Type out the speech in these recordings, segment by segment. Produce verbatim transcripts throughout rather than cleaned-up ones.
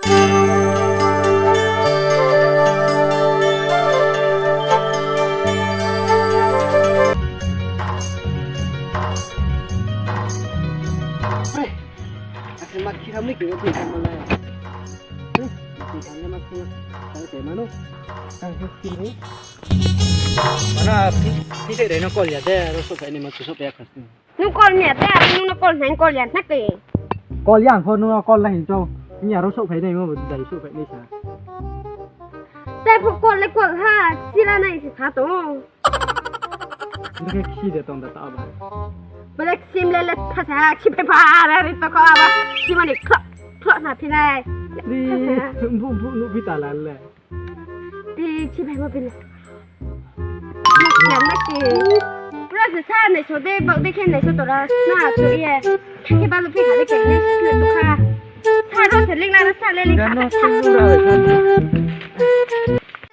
Ase ma khi ham ni khe, tui tham ma lai. Tui tham ma khi, tang te ma no. Tang te khi ni. Mana, phi, phi se re no call ya de, ro so phai ni ma chu so pe khas ni. Nung call ni ya de, nung no call nai call ya na ke. Call ya, ang pho nung no call la hin chong. Ni ya ro so phai nai mo, dai so phai nai sa. Te pho call le call ha, sila nai si sa to. Nung khe khi de tong da ta ba. Bole sim le le tha sa, khi phai pha ra ri to ko ba. Khi ma ni khlok, khlok na phi nai. Ri, bu, bu, nu phi ta la le. Ti, khi phai ma phi le. Nung kian ma ki. Pura se sa nai so de, bak de khe nai so tora. Na, tu ye. Khe ba lu phi kha le khe nai so tu kha. Sa ro se ling la na sa le ling kha.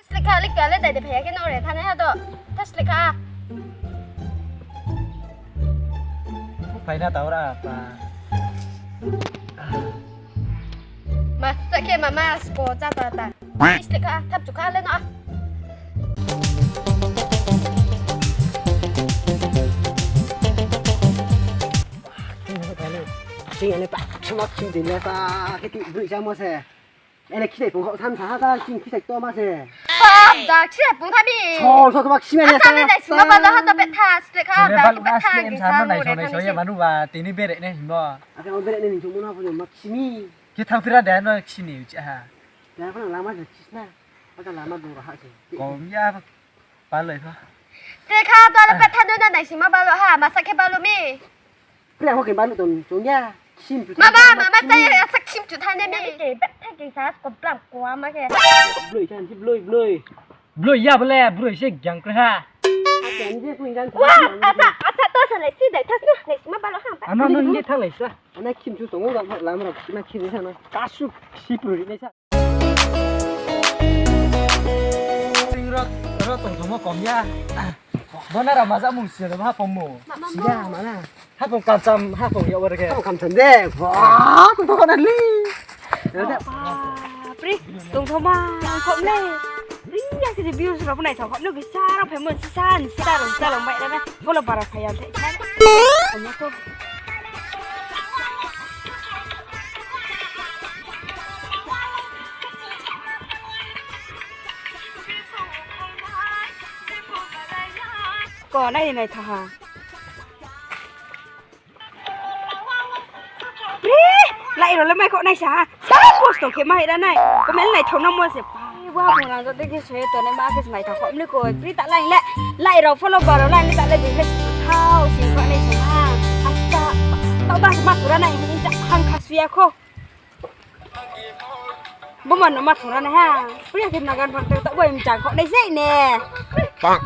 Slika, lika le dai de phai ya khe no re thane ha do. Tha slika. Phai na ta ora pa. Masa khe mama sko cha ta ta. Slika, thap chu kha le no. Sing ani pa, chuma khim din le ta, khe ti bri cha mo se. Ele khisai pung kho san sa ha ta, sing khisai to ma se. Ba, ja khisai pung tha mi. Sol, sol, to ma khim ele. Asa sa, le dai sing ma ba lo ha to bet tha, stek ha, ba bet tha, ki sa mo re tha mi se. Manu ba, tini bere ne himo. Ake o bere ne ni jung mo na pho ma khimi. Ki thang phira de no khimi uchi ha. Ya pho lama se khisna. Aka lama dong ha se. Kom ya, ba lo pho. Stek ha, to le bet tha no na dai sing ma ba lo ha, masa khe ba lo mi. Pre ho ke balu tong chong ya. Khim chu. Mama, mama, tha ya, asa khim chu tha ne mi. Ke bet tha ke sa ko plam ko ama ke. Bloi chan si bloi, bloi. Bloi ya bole, bloi se gyang kre ha. Asa ni je kuin jan. Wa, asa, asa to sa le si dai thas na, le si ma balu ha. Ama no ni tha le sa. Ana khim chu tong o, lam ro, na khim sa na. Kasu si bloi ni sa. Sing ro, ro tong thomo kom ya. Bo na ra maja mung sia de hapong mo. Sia ma na. Hapong kamcham, hapong ya warge. Hapong kamcham de. Wah, tong thomo na li. Pri, tong thomo kom le. Pri, ya si views ro nai thong kom le bisa ro phe mo si san, si ta ro, si ta ro mai na. Bo lo bara phai ya the. Kom ya ko. Ko nai nai tha ha. Ri, lai ro le mai ko nai sa. Sa post khe mai ra nai. Ko mel nai thau na mo se. Wa mo na de ke se to ne ma ke mai tha ko mle ko. Pri ta lai le. Lai ro follow ba ro lai le ta le bi le. Thau si ko nai sa. Asta. Tau ba ma pura nai ni ta hang kha suya ko. Bo man no ma thura na ha. Pria khe nagan phang ta bo im chang kho nai sei ne. Bang.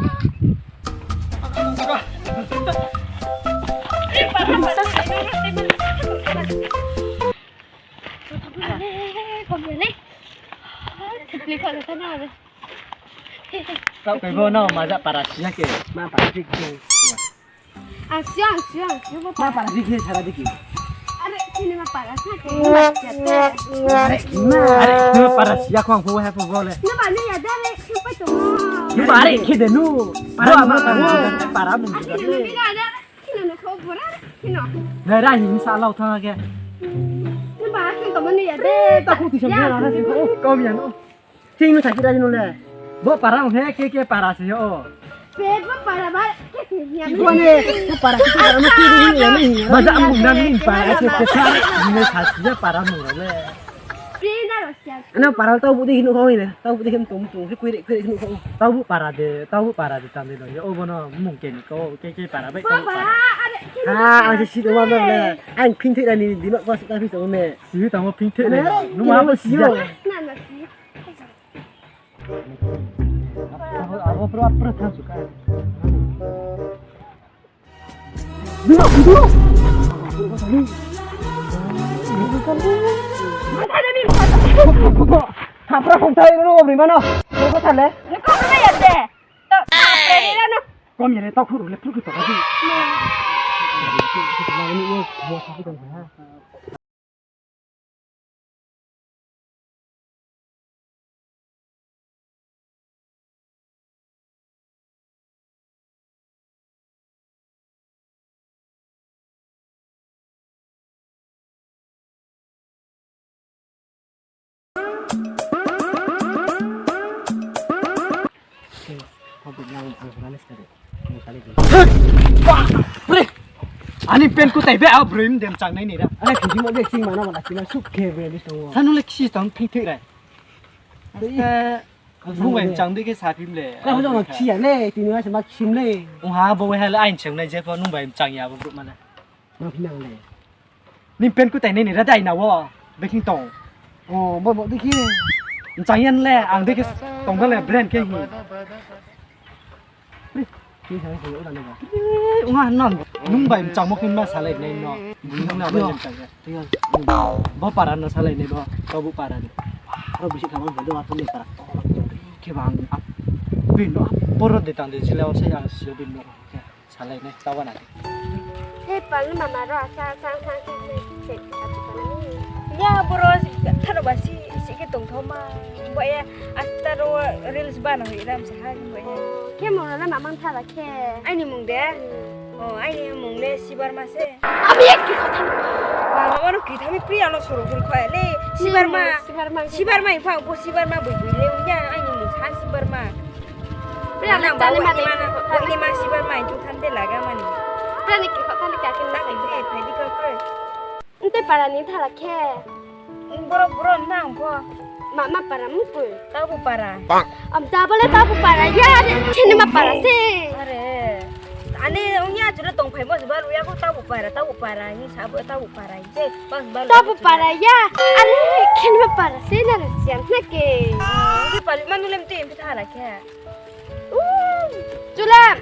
Kau kai bo no maja para sia ke. Ma para sia ke. Ang sio, ang sio, ang sio, bo para. Ma para dikhe, sara dikhe. Are, sini ma para sa ke, ma sia te. Are, ma. Are, ma para sia ko ang pho ha pho bo le. Ni ba ni ya de le, sing pai tong. Ni ba are khe de nu. Para ma ta, para mu. Asini ni ga de, kino no kho bora, kino. Dai ra hin sa lau thang ke. Ni ba sing tong ni ya de. Ta khu ti sa ya na, ko mi ya no. Ching no sakhi ra no le. Bo para ong he, ke ke para se yo. Pe bo para ba, ke se ya. Bo ne, bo para ke para ma ti ni ya ni. Ma ja mu na ni para se ke sa, ni sakhi ya para mu le. Pe na ro sia. Ana para tau bu de no ho ne. Tau bu de no tom tom, ke kui re kui re no ho. Tau bu para de, tau bu para de tam de no. Yo bo no mung ke ni ko, ke ke para ba. Bo para, are. Ha, ang si si ma le. Ang phin thik ra ni di no ko sa phin so me. Si ta mo phin thik le. Nu ma bo si ya. Na na si. Abo, abo pro, pro thang suka. Dulu, dulu. Hapra kong thai no bri mano. Ko thale. Ko thale ya de. To, pre ni na. Kom ye le to khuru le phru to di. Ang, ang sana le sari. Ang sana le. Bapre! Ani pen kutai be a broi mdem chang nai ni ra. Are kisi mo de sing mana mana kima suk khe be ni tong. Tha nung le kisi tang thik thik rai. Tui. Aste, ang nung bai sana le. Mchang de khe sa phim le. Ka mo jong kisi ya le, tini ma se ma kisim le. Ong ha bo wai ha le ain chang nai je pho nung bai mchang ya bo brouh mana. Ma phi nang le. Ni pen kutai nai ni ra dai na wo. Beking tong. O, bo, bo, dikhi. Mchang yan le, ang dikhi tong ba le brand khe hi. Ri, ri, sa, sa, ura na ba. Ri, unga non. Nung bai mchang mo khin ma salai nai no. Nung na bai mchang ya. Bo para no salai nai bo. Bo para ni. Aro bisi khamang bo, do ato ni para. Khe bang ap. Bin no ap. Poro de tang de jila o se ang sio bin no. Salai nai, tawa na. Hei, pal ni mama ro, asa, sa, sa, sa, sa, sa, sa, sa, sa, sa, sa. Ya, boro, tharo ba si, si khe tong thoma. Bo ya, asta ro reels ba na hui ram sa ha, bo ya. Khe mung no na mamang thala khe. Aini mung de? Hmm. O, aini mung le Sibarma se. Ami ek ki kotha. Ba, mama no ki thami pri ano soro gul khoya le. Sibarma. Sibarma. Sibarma, ipha, bo Sibarma, bui, bui le, ya, aini mung sa Sibarma. Pura nang ni ba chani ma wai de ni ma, wai ni ma Sibarma, jung than de laga mani. Pura ni kri kho than ni kya kin na. Phai di, phai di ko kre. Nte para ni thala khe. Boro, boro nang pho. Ma, ma para mung pui. Tabu para. Am ta bole tabu para ya, khe ni ma para se. Are. Ani ong ya juro tong phai mo, juro ya ko tabu para, tabu para, ni sa bo tabu para, je, bang, bang, tabu para ya. Are, khe ni ma para se na re sian na ke. Ni pali manu lem te, em te thala khe. Chulam.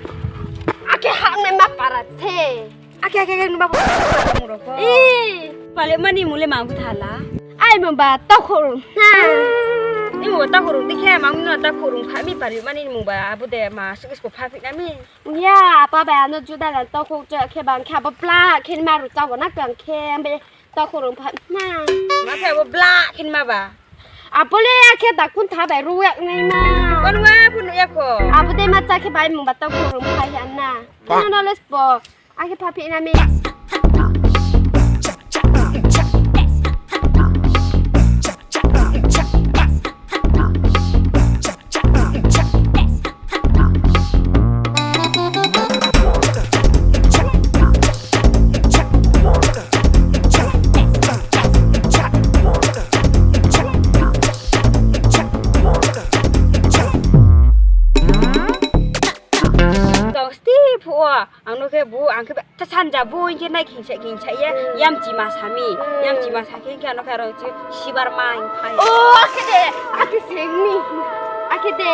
Ake ha nai ma para se. Ake, ake, ake, nung ba para mung rao pho. Ih. Pale mani mung le mang pho thala. Ai mung ba takhorung na. Ni mung ba takhorung, dikhe mang no takhorung pha mi pale mani mung ba abo de ma sukis ko pha phi na mi. Ya, apa ba ano juda lan takhorung khe bang khe abo pla khe ma ru chao na kang khe be. Takhorung pha na. Ma khe abo bla khin ma ba. Abo le akhe da kun tha bai ru yak nai ma. Kon wa phun ya kho. Abo de ma cha khe bai mung ba takhorung pha ya na. Ba. No, no, let's go. Akhe pha phi na mi. Tong sti phuh wo, ang no khe bu, ang khe ta sanja bu, hing khe nai khingsa khingsa ye, yamchi ma sa mi, yamchi ma sa khe, hing khe ano khe aro chi sibar ma hing phai. O, akhe de, akhe seng ni, akhe de,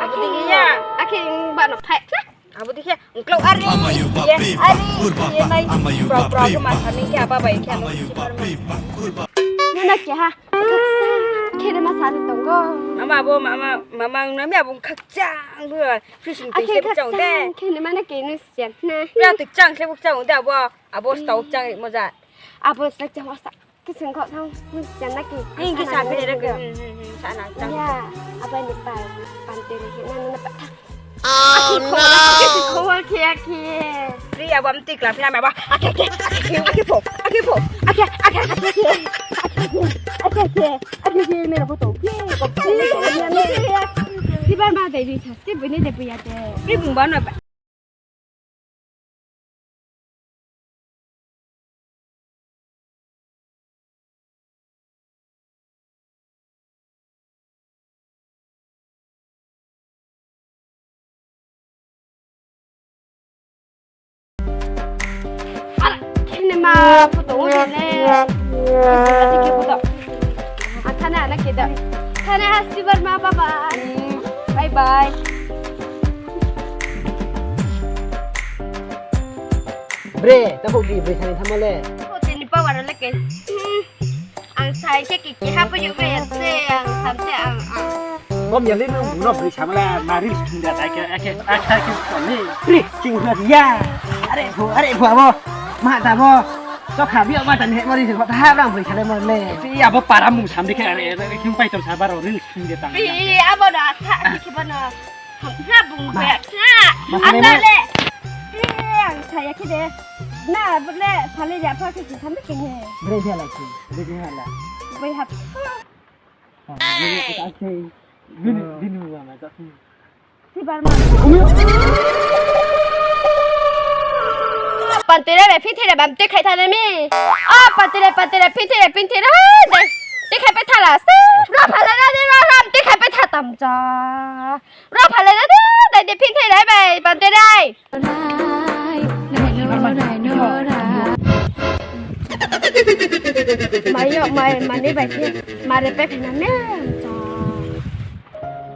akhe de ya, akhe ba no phai. Abo dikhe, ungklou ari ye, ari ye nai, prao prao khe ma sa mi khe aba bai khe ano sibar ma. Nana keha, khakchang khe de ma sa ni tongo. Mama abo, mama, mama, nami abo khakchang bu, fishing akhe tei se khakchang de. Khakchang khe ni mane khe nung sian na. Ya tei chang se bu chang de abo, abo stau chang ri moja. Abo sa chang wa sa. Kising kok thang, hmm, sian na ki. Hing ke sa phi re ke. Hmm, hmm, hmm, sa na chang. Ya, abo ni pa, pan te re ke, na, na, na, pa. Oh, no. Kising kok wa ke, ke. Pri abo am tik la, pri abo. Ake, ake, ake, ake, pho, ake, pho, ake, ake, ake, ake, ake, ake, ake, mera photo. Ki, ki, ki, ki, ki, ki, ki, ba ma dai ri sa, si bu ni de bu ya de. Pri bung ba na ba. Ar, khe ni ma photo wo de ne. Ati khe photo. A thana na khe da. Thana ha sibar ma bye bye. Bye bye. Bre, ta bo ki bre sani thamo le. Ko tini power le ke. Hmm. Ang sai khe ki ki ha pa yu me se ang sam se ang ang. Bom ya le nung bung no bre sama le ma reels thung da ta ke ake ake ake ko ni. Bre, ching ha ya. Are bu, are bu abo. Ma ta bo. To kha bi ma ta ni he mo reels ko ta ha bang bre sale mo le. Ti abo para mung sam de khe are are king pai to sa ba ro reels thung de ta. Bi abo da sa ki ki ba no. Hamha bung ba ya kha. Ata le. Ang saya khe de. Na, bole, sale ya pha khe ki tham khe he. Bre dia la ki. Bre dia la. Bre hap. Bini, bini wa ma ta. Sibar ma. Panti re, bai, phinthai re, bam te khai tha na mi. O, panti re, panti re, phinthai re, phinthai re, dai. Te khai pai tha la, se. Ro phalai ra de, ro, ro, te khai pai tha tam cha. Ro phalai ra de, dai de, phinthai re, bai, panti re. Mai yo, mai, mani bai khe, mare pe khna me, cha.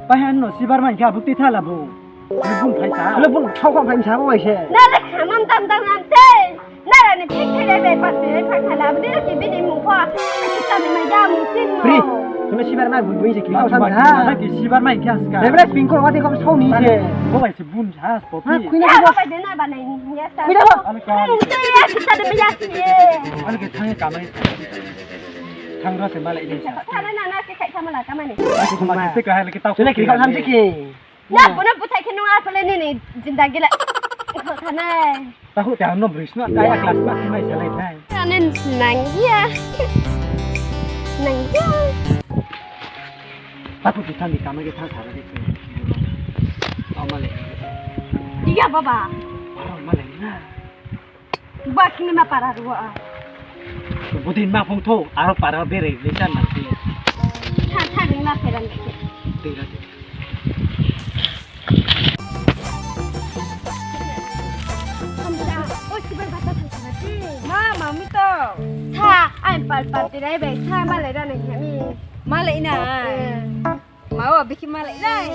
Pai han no sibar mai khe abuk ti tha la bo. Ni bung phai sa. Lo bung thau kham phai sa bo bai se. Na le khamam tam tam nam se. Na ra ni phik thai le bai pat ni phai tha la bo ni ki bini mung pho. Ki ta ni ma ya mung sin mo. Pri. Kena sibar mai bui bui se ki khau sam ha. Ki sibar mai khe ska. Bebra spin ko wa de kham sau ni se. Bo bai se bun ha, popi. Ha, kui na. Ya, bo bai de na ba nai ni ya sa. Kui na ba. Ano ka. Ano ke thang ka mai. Thang ro se malai ni sa. Thang na na ke kai thang mala ka mai ni. Ako ko ma se ka hai le ke tau. Sele ki khau sam se ki. Na, buna buthai khe nung a pale nini jindagi le. Kho thanai. Tahu te ano bris na kaya class na mai salai nai. Ane nang ya. Nang ya. Tahu kita ni kama ke thang thara de. Ama le. Iya baba. Ama le na. Ba kini ma para ruwa a. Budin ma phung tho, aro para bere ni chan nang ti. Tha, tha, ni ma pheran ni. Tira. Hamsa, o sibar bata thang thang ti. Ma, ma mi to. Tha, ai pal pal ti rai bai, tha ma le ra nang mi. Ma le na. Eh. Ma o, bikhi malai nai.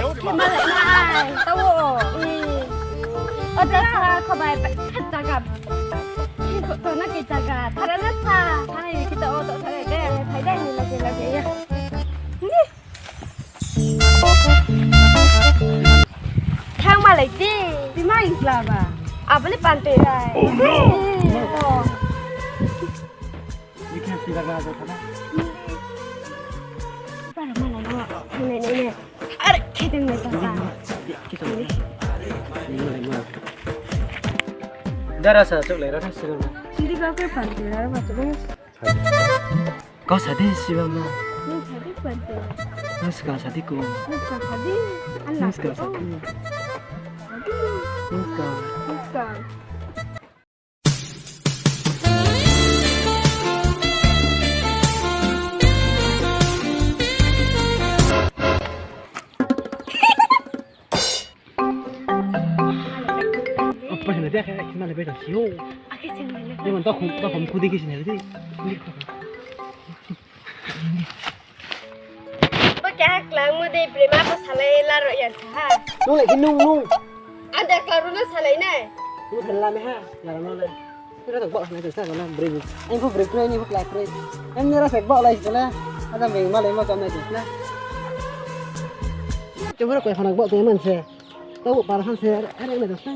Bikhi malai nai. Tau o. O jasa khobai pa, jaga. Ko to na ke jaga. Thara na sa. Thara ni kita o to thara de. Phai dai ni lage lage ya. Thang malai ti. Ti mai kla ba. Abole pante rai. Oh no. Ni khe sibar na jao thana. Para mana na. Ne, ne, ne. Are, khe deng ne ta sa. Dara sa chok lai ra thang sibar na. Sindi ba khe pan de ra ba chok. Kau sa di sibar na. Nung sa di pan de. Nung ska sa di ko. Nung ska sa di. Nung ska sa di. Nung ska. Nung ska. Apa sih nanti akhirnya kita lebih dah siu. Ini mantap, aku aku aku dikit sini nanti. Bo keha klangmo de brema bo salai laro ya sa ha. Nung le nung nung. Ada klaro no salai nai. Nung salai me ha, laro no le. Nung tak bok na sa na brei. Ang ko brei brei ni bok lai brei. Ang ni ra sa bok lai sa na. Ada me ma le ma kam na sa na. Coba ko khana bok tu man se. Tau para han se, are na sa.